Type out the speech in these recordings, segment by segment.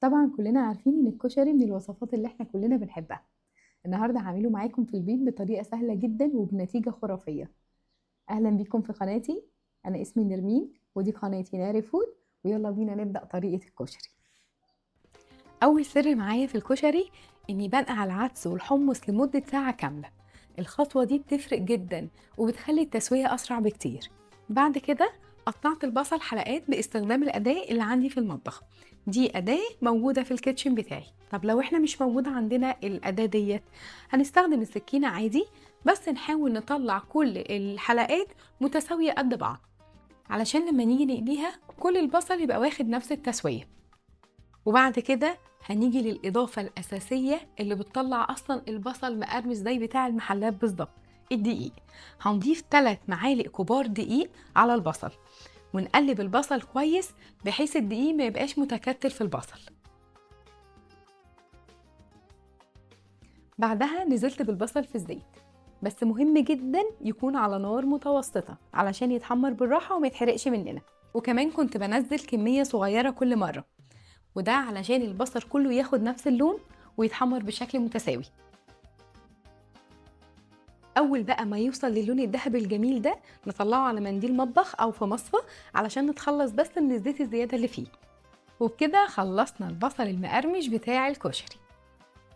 طبعا كلنا عارفين ان الكشري من الوصفات اللي احنا كلنا بنحبها. النهارده هعمله معاكم في البيت بطريقة سهلة جدا وبنتيجه خرافية. اهلا بيكم في قناتي، انا اسمي نرمين ودي قناتي ناري فود، ويلا بينا نبدا طريقه الكشري. اول سر معايا في الكشري اني بنقع العدس والحمص لمدة ساعة كاملة. الخطوة دي بتفرق جدا وبتخلي التسوية اسرع بكتير. بعد كده قطعت البصل حلقات باستخدام الاداة اللي عندي في المطبخ، دي اداه موجودة في ال kitchen بتاعي. طب لو احنا مش موجود عندنا الاداة ديت هنستخدم السكينة عادي، بس نحاول نطلع كل الحلقات متساوية قد بعض علشان لما نيجي نقليها كل البصل يبقى واخد نفس التسوية. وبعد كده هنيجي للاضافه الاساسية اللي بتطلع اصلا البصل مقرمش زي بتاع المحلات بالظبط، الدقيق. هنضيف 3 معالق كبار دقيق على البصل ونقلب البصل كويس بحيث الدقيق ما يبقاش متكتل في البصل. بعدها نزلت بالبصل في الزيت، بس مهم جدا يكون على نار متوسطة علشان يتحمر بالراحة وما يتحرقش مننا. وكمان كنت بنزل كمية صغيرة كل مرة، وده علشان البصل كله ياخد نفس اللون ويتحمر بشكل متساوي. اول بقى ما يوصل للون الذهبي الجميل ده نطلعه على منديل مطبخ او في مصفى علشان نتخلص بس من الزيت الزيادة اللي فيه. وبكده خلصنا البصل المقرمش بتاع الكشري.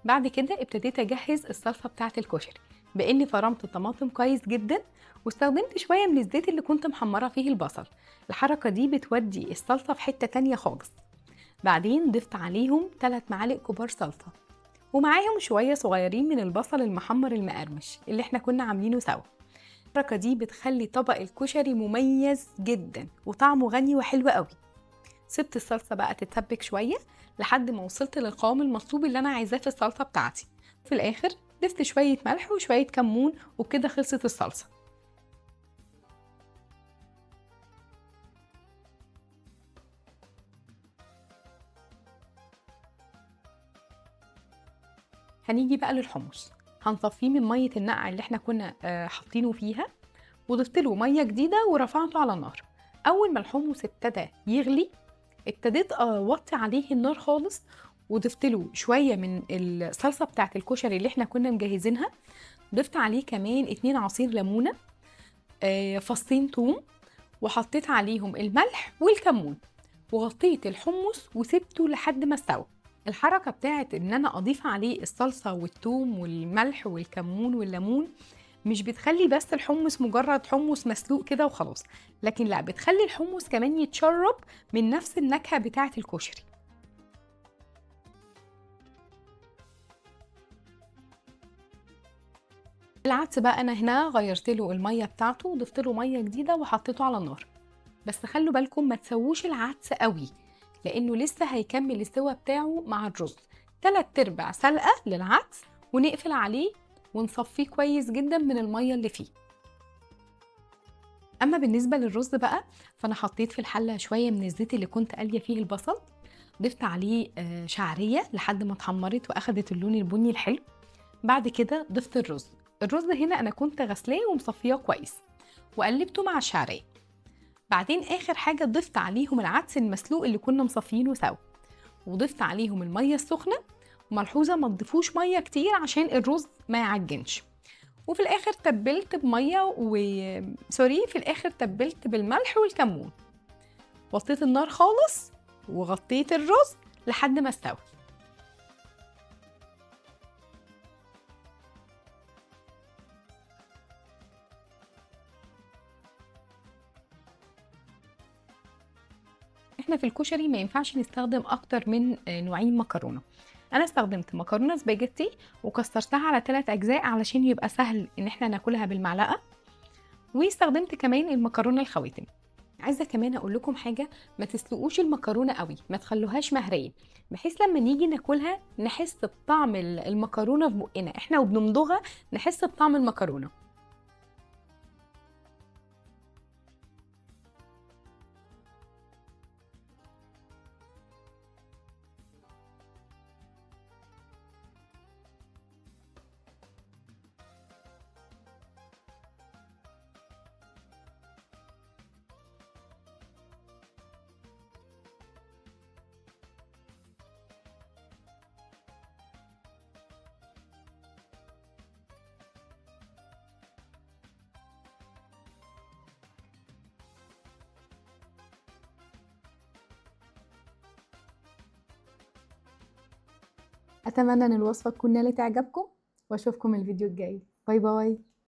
بعد كده ابتديت اجهز الصلصه بتاعه الكشري باني فرمت الطماطم كويس جدا واستخدمت شوية من الزيت اللي كنت محمرة فيه البصل. الحركة دي بتودي الصلصه في حتة تانية خالص. بعدين ضفت عليهم 3 معالق كبار صلصه ومعاهم شوية صغيرين من البصل المحمر المقرمش اللي احنا كنا عاملينه سوا. الحركة دي بتخلي طبق الكشري مميز جدا وطعمه غني وحلو قوي. سبت الصلصه بقى تتسبك شوية لحد ما وصلت للقوام المطلوب اللي انا عايزاه في الصلصه بتاعتي. في الاخر ضفت شوية ملح وشوية كمون وبكده خلصت الصلصه. هنيجي بقى للحمص، هنصفيه من مية النقع اللي احنا كنا حاطينه فيها، وضفت له مية جديدة ورفعته على النار. اول ما الحمص ابتدى يغلي ابتديت اوطي عليه النار خالص، وضفت له شوية من الصلصه بتاعه الكشري اللي احنا كنا مجهزينها. ضفت عليه كمان 2 عصير ليمونه، فصين ثوم، وحطيت عليهم الملح والكمون، وغطيت الحمص وسبته لحد ما استوى. الحركة بتاعت ان انا اضيف عليه الصلصه والثوم والملح والكمون والليمون مش بتخلي بس الحمص مجرد حمص مسلوق كده وخلاص، لكن لا، بتخلي الحمص كمان يتشرب من نفس النكهة بتاعت الكشري. العدس بقى انا هنا غيرت له المية بتاعته وضفت له مية جديدة وحطيته على النار، بس خلوا بالكم ما تسووش العدس قوي لانه لسه هيكمل السوا بتاعه مع الرز. 3/4 سلقه للعدس ونقفل عليه ونصفيه كويس جدا من المية اللي فيه. اما بالنسبة للرز بقى فانا حطيت في الحلة شوية من الزيت اللي كنت قاليه فيه البصل، ضفت عليه شعرية لحد ما اتحمرت واخدت اللون البني الحلو. بعد كده ضفت الرز. الرز هنا انا كنت غسلاه ومصفياه كويس وقلبته مع الشعرية. بعدين اخر حاجة ضفت عليهم العدس المسلوق اللي كنا مصفيينه سوا، وضفت عليهم المية السخنة. ملحوظة ما تضيفوش مية كتير عشان الرز ما يعجنش. وفي الاخر تبلت بميه في الاخر تبلت بالملح والكمون. وطيت النار خالص وغطيت الرز لحد ما استوى. احنا في الكشري ما ينفعش نستخدم اكتر من نوعين مكرونه. انا استخدمت مكرونه سباجيتي وكسرتها على 3 اجزاء علشان يبقى سهل ان احنا ناكلها بالمعلقه، واستخدمت كمان المكرونه الخواتم. عايزه كمان اقول لكم حاجة، ما تسلقوش المكرونه قوي، ما تخلوهاش مهريه، بحيث لما نيجي ناكلها نحس بطعم المكرونه في بقنا، احنا وبنمضغها نحس بطعم المكرونه. اتمنى ان الوصفة تكون نالت اعجابكم، واشوفكم الفيديو الجاي. bye bye.